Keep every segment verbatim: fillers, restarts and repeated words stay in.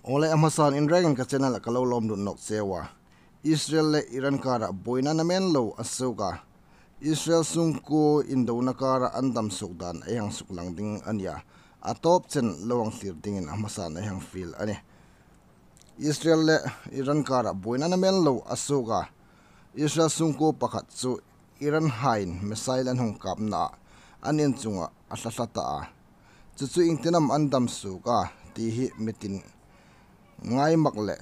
Awle, a hmasan in rengin ka channel-a ka lo lawm lut nawk cheu a. Israel le Iran kara buoina namen lo a suok a. Israel sungkuo indona kara an dam suok dan ei hang suklang ding a nih a. A tawp chen lo hang thlir dingin a hmasan ei hang fiel a nih. Israel le Iran kara buoina namen lo a suok a. Israel sungkuo pakhat chu Iran haiin missile an hung kapna an in chunga a hla hla ta a. Chu chu iengtin am an dam suok a ti hi mi tin ngai mak le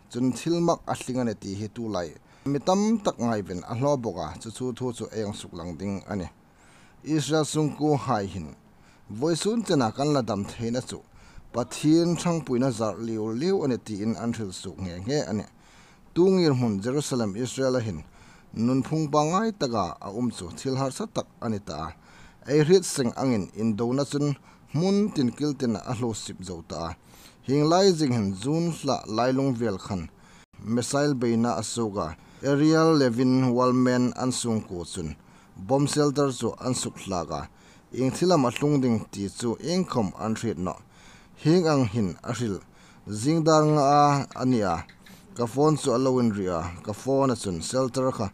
chun thil mak a tling a nih ti hi tulai mi tam tak ngaiven a hlaw bawk a, chu chu thu chu ei hang suklang ding a nih. Israel sungkuohai hin vawisun chena kan la dam theina chu Pathien ṭhangpuina zar liu liu a nih tiin an hril suok nghe nghe a nih. Tu ngirhmun Jerusalem, Israel-a hin nunphung pangngai taka a um chu thil harsa tak a ni ta a. Ei hriet seng angin indona chun hmun tin kil tina a hluo sip zo ta a. Hieng lai zing hin June thla lailung vel khan missile beina a suok a. Ariel Levin Wallman an sungkuo chun bomb shelter chu an sukhlak a. Ieng thil am a tlung ding ti chu iengkhom an hriet nawh. Hieng ang hin a hril. Zing dar nga a ni a. Ka phone chu a lo inri a. Ka phone-a chun shelter kha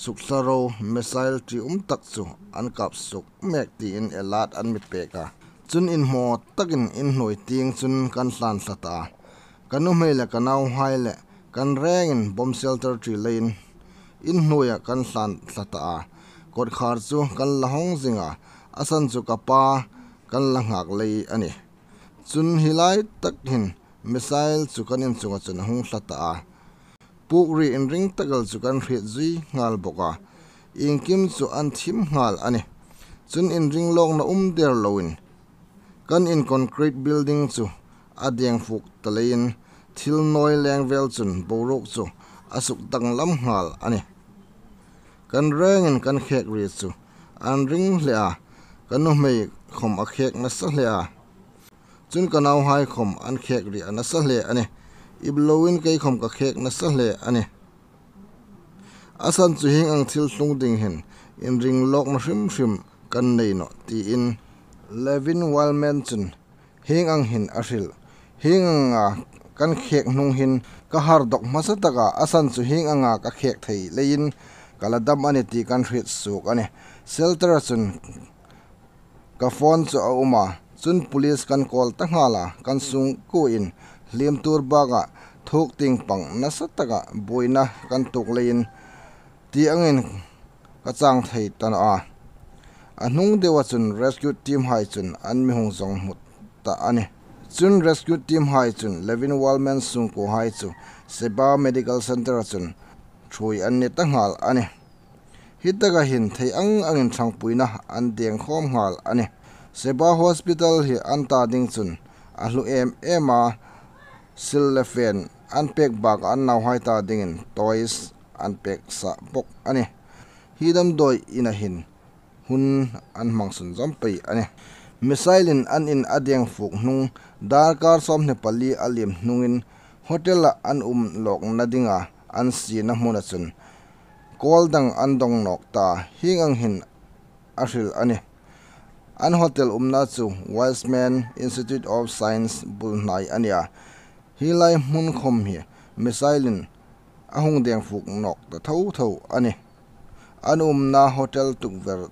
sukhla ro, missile ṭium tak chu an kap suok mek tiin alert an mi pek a. Chun inhmaw takin in hnuoi tieng chun kan hlan thla ta a. Ka nuhmei le ka nauhai le kan rengin bomb shelter ṭi leiin in hnuoia kan hlan thla ta a. Kawtkhar chu kan la hawng zing a. A san chu ka pa kan la nghak lei a nih. Chun hi lai tak hin missile chu kan in chunga chun a hung thla ta a. Puk ri inring tak el chu kan hriet zui nghal bawk a. Iengkim chu an thim nghal a nih. Chun inring lawkna um der loin kan in concrete building chu a deng fuk ta leiin thil nawi leng vel chun boruok chu a suk danglam nghal a nih. Kan rengin kan khek ri chu an ring hle a, ka nuhmei khom a khek nasa hle a. Chun ka nauhai khom an khek ri a nasa hle a nih. Ip loin kei khom ka khek nasa hle a nih. A san chu hieng ang thil tlung ding hin inring lawkna hrim hrim kan nei nawh tiin Levin Wallman chun hieng ang hin a hril. Hieng anga kan khek hnung hin ka har dawk hmasa tak a, a san chu hieng anga ka khek thei leiin ka la dam a nih ti kan hriet suok a nih. Shelter-a chun ka phone chu a um a, chun police kan call ta nghal a, kan sungkuoin hliemtuor bakah thuok tieng pang nasa taka buoina kan tuok leiin ti angin ka chang thei ta nawh a. A hnung deua chun rescue team-hai chun an mi hung zawng hmu ta a nih. Chun rescue team-hai chun Levin Wallman sungkuohai chu Sheba Medical Center-a chun ṭhuoi an ni ta nghal a nih. Hi taka hin thei ang angin ṭhangpuina an deng khawm nghal a nih. Sheba Hospital hi an ta ding chun a hlu em em a, sil le fen an pek bakah an nauhai ta dingin toys an pek sa bawk a nih. Hi damdawi ina hin hun an hmang sunzawm pei a nih. Missile-in an in a deng fuk hnung darkar sawmhni pali a liem hnungin hotel-a an um lawkna dinga an siena hmuna chun call dang an dawng nawk ta, hieng ang hin a hril a nih. An hotel umna chu Weizmann Institute of Science bul hnai a nih a. Hi lai hmun khom hi missile-in a hung deng fuk nawk ta tho tho a nih. An umna hotel tukver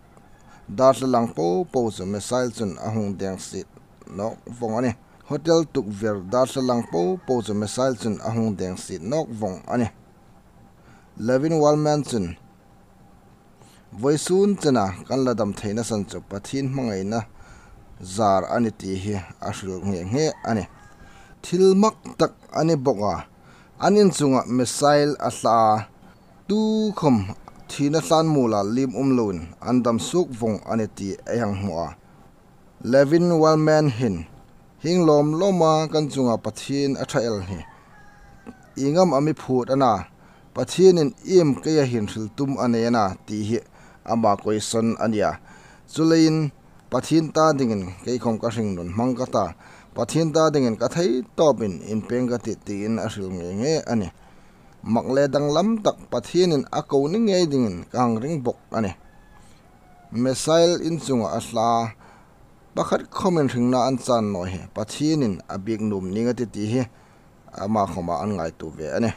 dar thla lang po po chu missile chun a hung deng sit nawk vawng a nih. Hotel tukver dar thla lang po po chu missile chun a hung deng sit nawk vawng a nih. Levin Wallman chun vawisun chena kan la dam theina san chu Pathien hmangaina zar a nih ti hi a hril nghe nghe a nih. Thil mak tak a ni bawk a, an in chunga missile a thla a, tukhom thina tlan mula liem um loin an dam suok vawng a nih ti ei hang hmu a. Levin Wallman hin, hieng lawm lawma kan chunga Pathien a ṭha el hi ieng am a mi phut a na, Pathienin iem keia hin hril tum a nei a na ti hi ama question a nih a. Chuleiin Pathien ta dingin kei khom ka hringnun hmang ka ta, Pathien ta dingin ka thei tawpin inpeng ka tih tiin a hril nghe nghe a nih. Mak le danglam tak Pathienin a ko ni ngei dingin ka hang ring bawk a nih. Missile in chunga a thla pakhat khomin hringna an chan naw hi Pathienin a biek nuom ning a tih ti hi ama khawma an ngaituo ve a nih.